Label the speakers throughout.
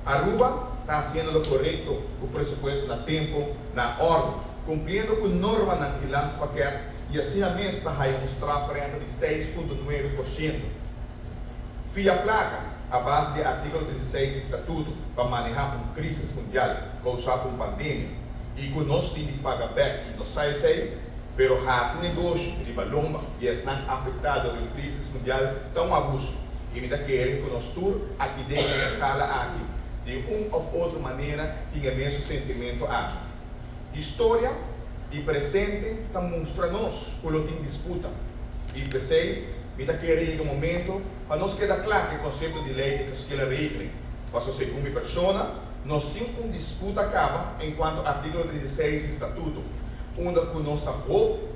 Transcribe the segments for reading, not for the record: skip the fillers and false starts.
Speaker 1: Aruba ta haciendo lo corecto cu presupuesto na tempo, na orde, cumpliendo cu normanan di landspakket y asina mes ta haya un strafrente di 6.9%. Fia placa a base di articulo 36 di Statuto pa maneha un crisis mundial causa pa un pandemia y cu nos tin di paga bek y nos sa esey, pero haci negoshi riba lomba di esnan afecta door di un crisis mundial ta un abuso y mi ta kere cu nos tur aki den e sala aki di un of otro manera tin e mesun sentimento aki. Historia y presente ta mustra nos cu lo tin disputa y p'esey mi ta kere yega momento pa nos keda cla cu e concepto di ley di geschillenregeling, paso segun mi persona nos tin un disputa caba encuanto articulo 36 di Statuto, unda cu nos ta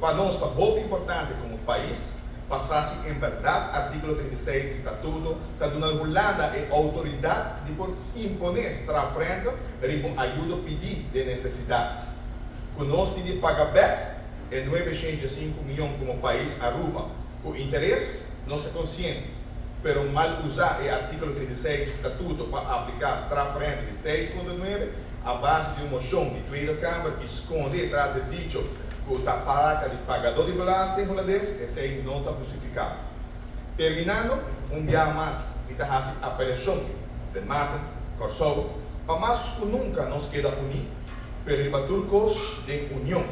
Speaker 1: pa nos ta hopi importante como pais pa sa si en berdad articulo 36 di Statuto ta duna Hulanda e autoridad di por impone strafrente riba un ayudo pidi den necesidad. Cu nos tin di paga bek e 905 miyon como pais Aruba cu interes, nos ta consciente, pero mal usa e articulo 36 di Statuto pa aplica strafrente di 6.9 a base di un mocion di Tweede Kamer y sconde tras di dicho cu ta placa di pagador di belasting Hulandes, esey no ta hustificabel. Terminando, un biaha mas mi ta haci apelacion, Sint Maarten, Corsou, pa mas cu nunca nos keda uni, pero riba tur cos den union.